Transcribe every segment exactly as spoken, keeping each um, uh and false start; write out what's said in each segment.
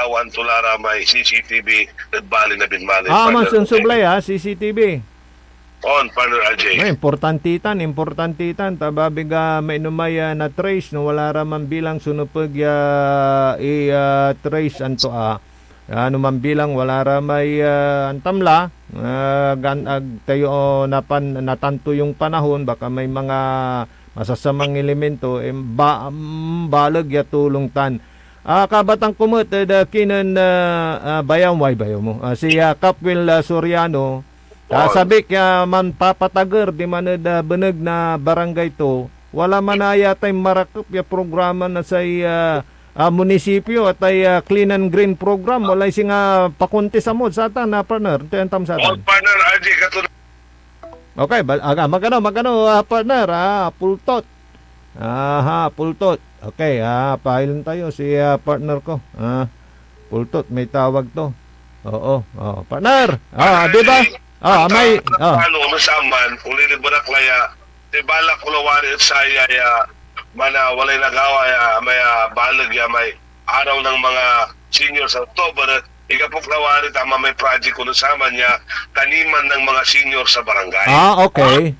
kuan to la ra may C C T V ed bali na binmali, Ah, partner. Mansunsublay, ah, C C T V. On, partner R J. Ay, importante tan, importante tan. Ta babig, ah, mainomay, ah, na-trace, no, wala ra man bilang so nepeg ya i, ah, trace anto, ah. Ano man bilang, wala ra may, ah, antam la, ah, gan-, ag tayo napan-, natanto yung panahon, baka may mga masasamang elemento, eh, ba-, mm, baleg ya tulong tan. Ah, kabatan ko met ed, ah, kinen, ah, ah, bayaw mo, ay, bayaw mo. Ah, si, ah, Kapwil, ah, Soriano, ah, On. Sabik ya manpapatager diman ed, ah, beneg na barangay to, wala man aya tay marakep ya programa na say, ah, ah, munisipyo, atay, ah, Clean and Green program, walay singa pakontis amod satan, ah, partner, tayo antam On, satan. Partner R J, katon- Okay, bal-, aga, magano, magano, ah, partner, ah, pultot. Aha, pultot. Okay, ah, pailan tayo si, ah, partner ko. Ah, pultot, may tawag to. Oo, oh, partner. Ah, di ba? Ah, may, ah. Ano, ano saman, uliliberak la ya, di balak ko lawari et saya ya, mana, walay nagawa ya, may, ah, baleg ya, may araw ng mga senior sa October, igapok lawari tama may project ko saman ya, taniman ng mga senior sa barangay. Ah, okay.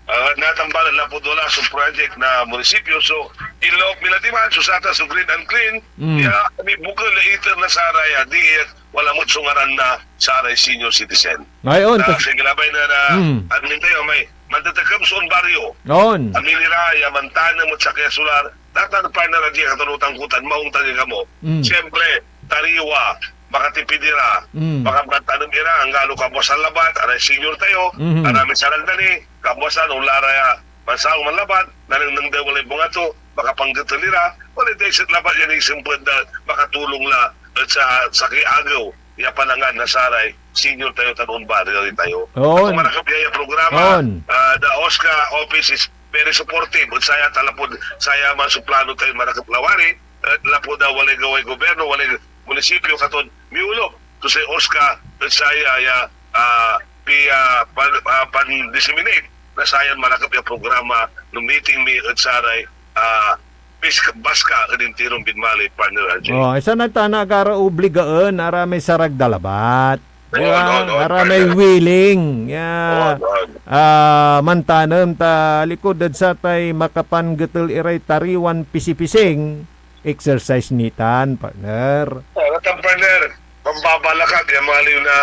Ah, natambal lapud wala so project na munisipyo. So, inlaok mi la diman, so satan so Green and Clean, Mm. ya, may bukel na iter na saray, ah, di, wala mo so ngaran na saray senior citizen. Ay, on, Ah, tas sige, labay na, na, Mm. admin tayo, may mantetekem so baryo. On. Amin ira, ya mantanem ed sakey a solar, Natan, partner, a di katalutan ko tan maong tan kamo. Mm. Siyempre, tariwa, makatipid ira, Mm. makapantanem ira, anggano kabuasan labat, aray senior tayo, Mhm. aray may sarag na ni, kabuasan, onla ra ya, mansaong man labat, nanengneng da walay bunga to, makapanggetel ira, walay daiset labat yan isempet da, makatulong la, et sa sakey agew, ya panangan na saray senior tayo tan onbaryo tayo. On. Ako marakep ya, ya programa, On. ah, the OSCA office is very supportive ed saya, ta lapud saya man so plano tayo marakep lawari, et lapud, ah, walay gaway gobyerno, walay munisipyo katon miolop to say OSCA ed saya ya, ah, pi-, ah, pan-, ah, pan-disseminate na sayan marakep ya programa no meeting mi ed saray, ah, pisk-, baska ed intiron binmali, partner R J. Oh, isa na tan agara obligaen, aramay sarag da labat. Di ba? Oo, oo, oo, Aramay partner. Willing ya, Oo, oo. ah, mantanem ta likud ed satay makapanggetel iray tariwan pisipising, exercise ni tan, partner. Oo, tan, partner, mambabalakag ya maliw na,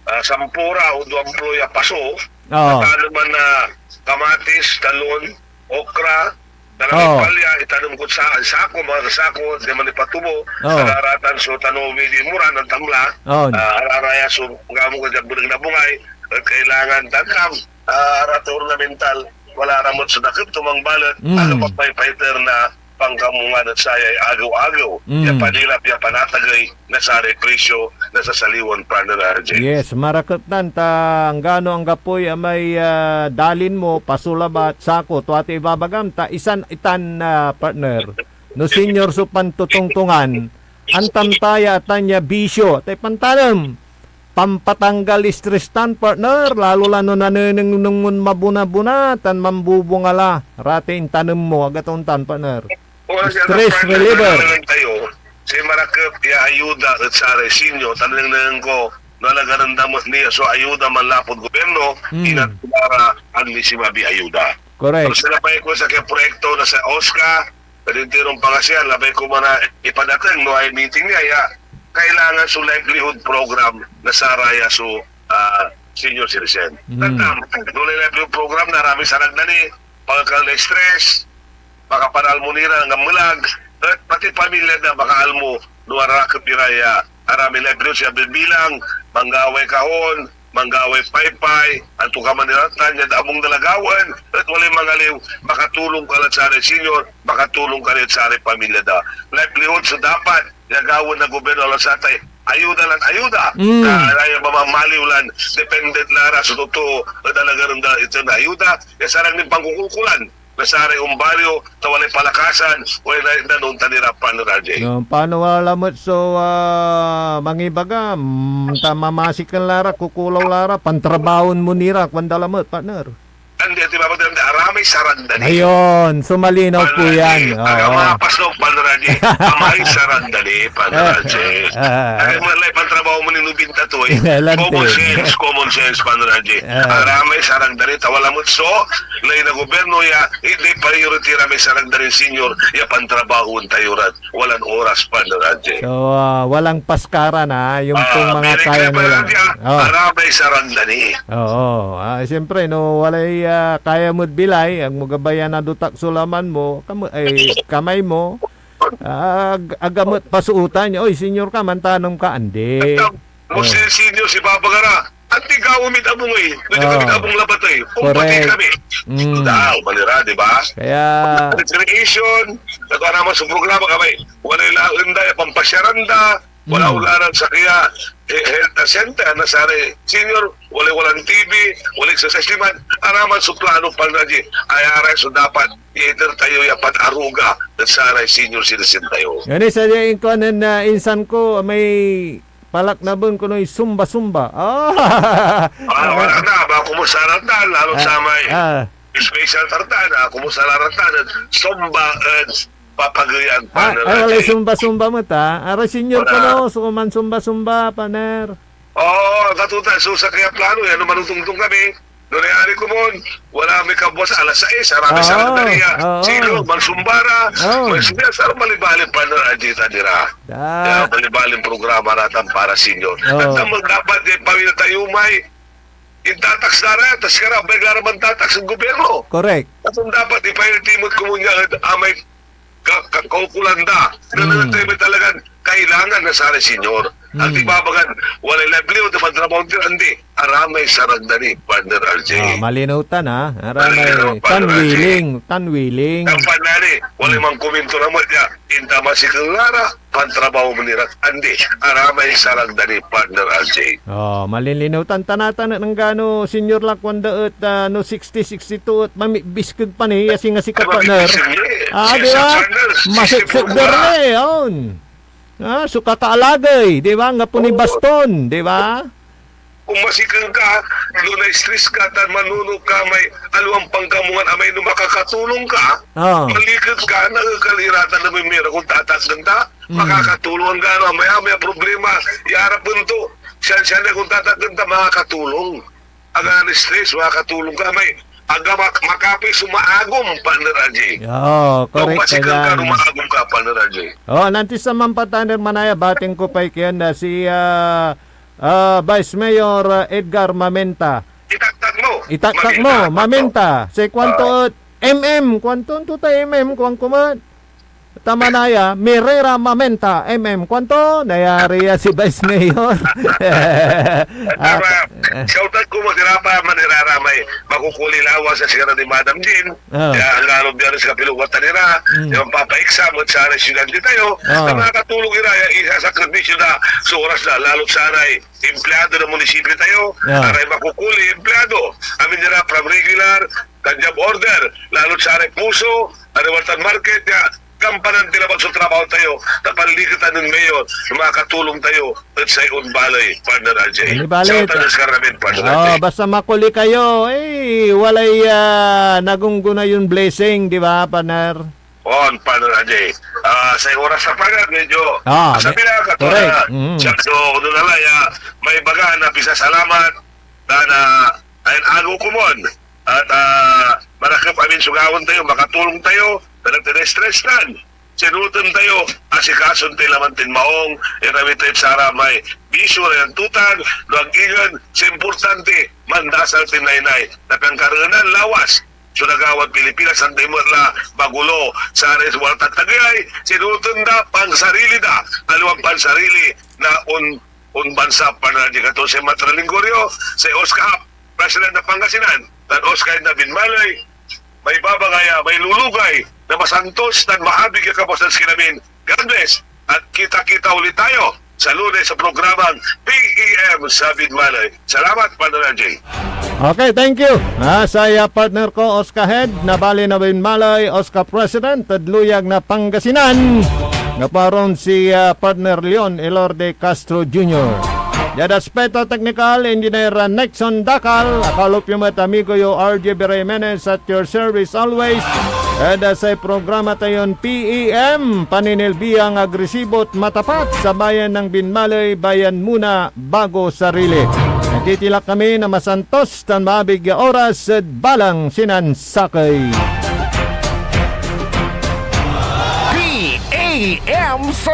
ah, sampura o duamplo ya paso, Oo. nataneman na kamatis, talon, okra, Oo. palya, itanem kod sa-, sako, mga sako, diman ipatubo, Oo. sararatan so tano, midi mo ra, ng tamla, Oo. ah, araraya so gamo ko diyan, buneg na bungay, et kailangan tandam, ah, arato ornamental, wala ra met so dakep to mangbalet, Mm. ano pa pay fighter na pangkamungan et sayay agew-agew, Mm. ya panilap, ya panatagey, na saray presyo na sasaliwan, partner R J. Yes, marakep tan ta anggano anggapoy amay, ah, dalin mo, paso labat, sako, tua ti ibabagam, ta isan itan, ah, partner. No senior so pantotongtongan, antam taya atan ya bisyo, tay pantanem, pampatanggal stress tan, partner, lalo la no nanenengneng mon mabunabuna tan mambubunga la, ratay intanem mo, agatan tan, partner. O, Stress reliever. Tayo, say marakep ya ayuda et saray senior, tan nengneng ko, no alagarem da met ni so ayuda manlapud gobyerno, Mm. inat para ang misimabi ayuda. Correct. Pero sa labay ko sa kaya proyekto na sa OSCA, ed intiron pangasian, labay ko man a ipadateng no ay meeting niya, ya kailangan so livelihood program na saraya so, ah, senior citizen. Mm. Tandam, no livelihood program na aramay sarag na ni, pangakal na stress, makapanalmo ni ra, anggan melag, et pati pamilya da makaalmo no arakep ira ya aramay livelihood ya bibilang, manggaway kahon, manggaway paypay, antokaman ira tan, ya abung da la gawaen, et walay mangaliw, makatulong ka lad saray senior, makatulong ka lad saray pamilya da. Livelihood so dapat ya gawaen na gobyerno, alas atay, ayuda lan ayuda. Mm. Ah, ay mamamaliw lan, dependent la ra so totoo, et alagarem da iter na ayuda, ya sarag nin pangkukulkulan na saray ombaryo, ta walay palakasan, walay naitdan, ontan ira, partner R J. No, paano wala met so, ah, mangibaga, mm, ta mamasiken la ra, kukulaw la ra, pantrabahon mo ni ra, kuan da lamet, partner? Andi, andi, Papa, andi, aramay sarag da ni. Ayun, so malinaw po Pano yan. Raji, Oo. Aga mga pasok, Pano Raji. Amay sarag da ni, Pano Raji. Ah. Ay, malay pantrabaho mo ni nobinta to, eh. Lante. Common sense, common sense, Pano Raji. Ah. Aramay sarag da ni, ta wala met so, lay na gobyerno ya, hindi priority ramay sarag da ni senior, ya pantrabaho tayo rat. Walan oras, Pano Raji. So, ah, walang paskaran, ah, yung Ah, pong mga very kaya clear, nila. Pano Raji, ah. Oh. Aramay sarag da ni. Oo. Ah, siyempre, no, walay, ah, kaya mo'd bilay, agmo gabayan a dotak so laman mo, kam-, ay, kamay mo, ah, ag-, aga met pasuotan. Oy, senior ka, mantanem ka, andi. Ito, mo Oh. si senior si Papa Gara, anti ka umit abong eh. Medyo Ah. kami abong labat eh. Kumpati Correct. kami. Mm. Daw, manira, di ba? Kaya Recreation, nagkakaroon naman sa programa kami. Walay laen da, ya pampasyaran da, wala Mm. ularan sa kaya, eh, health center, na saray senior, walay walang T V, walay exercise liman, araman so plano, Pano Raji, ay aray so dapat, i-iter tayo ya panaruga, ed saray senior citizen tayo. Yan eh, sadya inkuan nen, ah, insan ko, may palaknaben konoy sumba-sumba. Ah. Ah, wala na, ba, kumusta na ta, lalo Ah, sa may ah. special tartan, ah, kumusta na ta, sumba, eh, Papageyan, Ah, Pano ah, walay Raji. Sumba-sumba met, ah. Ara senior Wala. Kono, so man sumba-sumba, Pano. Oo, katutan, so sakey a plano, yan, manutungtong kami. No nayari komon, wala may kabuas, alas sais, aramay Oo, sa Aldaria. Oo. Sino, mansumba ra, Oo. mansumba, sa malibalin, Pano Raji, ta dira. Da. Ya, malibalin programa ratan para senior. Oo. At ang dapat, eh, pamilya tayo may, intataks da ra, tas karabay la ra mantataks ng gobyerno. Correct. At ang dapat, ipa-L T mo, kumun ya, ah, may ka-, ka-, kaukulan da. Mm. Nananatay may talagan kailangan na saray senior. At Mm. ibabagan, walay livelihood, mantrabaho, andi, aramay sarag da ni, Pano Raji. Ah, malinaw tan, ah. Aramay Malinaw, Pano Raji. Tanwiling, tanwiling. Ang panari, walay Mm. mangkomento na mo, ya, inta masikel la ra, pantrabaho mo ni rat, andi, aramay sarag da ni, Pano Raji. Oh, malinlinew tan, tan natan et anggano senior la kuan da et, ah, no sixty, sixty-two et mami-, biskeg pa ni, ya singa sika, partner. Ah, di ba? Maseksek da ra ni, on. Ah, so kakaalagey, di ba? Anggapo ni baston, di ba? Kung masiken ka, no na-stress ka, tan manunot ka, may aliwan pangkamungan, amay no makakatulong ka, Ah. maliket ka, naekal iratan na may mira kung tatakden ta, Mm. makakatulong ka, no? Amay, amay a problema, iarapen to. Siyan, siyan na kung tatakden ta, makakatulong. Aga na-stress, makakatulong ka, may aga mak-, makapoy so maagom, partner Raji. Oo, correct ka dyan. Kung masiken ka, no maagom ka, partner Raji. Oh, nantis naman, partner, manaya, bating ko pay kiyan na si, ah, ah, Vice Mayor, ah, Edgar Mamenta. Itaktak mo. Itaktak mo, Mamenta. Say kuanto Ah. et M M, kuanto to ta M M, kuan ko met. Tama na ya, Mirera Mamenta, M M. Kuanto? Nayari ya si Vice Mayor. Tama. Ah. Shout out ko mo, sira pa, maniraramay. Makukuli lawas sa sira ni Madam Jean. Ah. Ya, anggano Biyernes kapiluwatan nira. Mm. Ya, papaexam ed saray estudyante tayo. Ah. Na makakatulong ira, ya, isasakripisyo da so oras da, lalo saray empleyado na munisipyo tayo, Ah. aray makukuli, empleyado. Amin ira from regular, tan job order, lalo saray puso, aray waltan market, ya, gampanan ti labat so trabaho tayo, ta panliketan nen Mayor, makakatulong tayo, ed say onbalay, partner R J. Di bale, Shout out ta-, sa karamin, partner oh, R J. Basta makuli kayo, eh, walay, ah, nagungguna yung blessing, di ba, partner? On, partner R J. Ah, say oras na, partner, medyo Ah, sabi me-, na, kato correct. Na, Mm. siya, so, ano na lang, ah, may baga na pisasalamat, na, na, ayan, ago ko mon. At, ah, marakep amin so gawaen tayo, makatulong tayo, ta nagtene-stress tan. Sinuoten tayo, asikason tayo laman tin maong, irawit tayo saramay bisyo na yan tutan, no ag ingen, sa importante, mandasal tin naynay, na piangkareenan lawas, so nagawan Pilipinas, anta met la, magulo, saray wala tatagey, sinuoten da, pansarili da, aliwan pansarili na on, on bansa, partner R J, kato si Matralinggorio, si Oscar Hap, President na Pangasinan, tan Oscar David Maloy, may babagaya, may lulugay na masantos tan maabig ya kabuasan sikanamin. God bless, at kita-kita ulit tayo sa Lunes sa programang P E M sa Bidmaloy. Salamat, Partner R J. Okay, thank you. Ah, saya partner ko, Oscar Head, na bali na Bidmaloy, Oscar President, ed luyag na Pangasinan. Ngaparon si, ah, Partner Leon Elorde Castro Junior. Diad aspeto teknikal, Engineer Nixon Dacal, akalop yo met amigo yo, R J B Jimenez, at your service always. Ed, ah, say programa tayon P E M, paninilbiang agresibo at matapat sa bayan ng Binmaley, bayan muna, bago sarili. Nagtitilak kami na masantos tan maabig ya oras ed balang sinansakey. P A M sa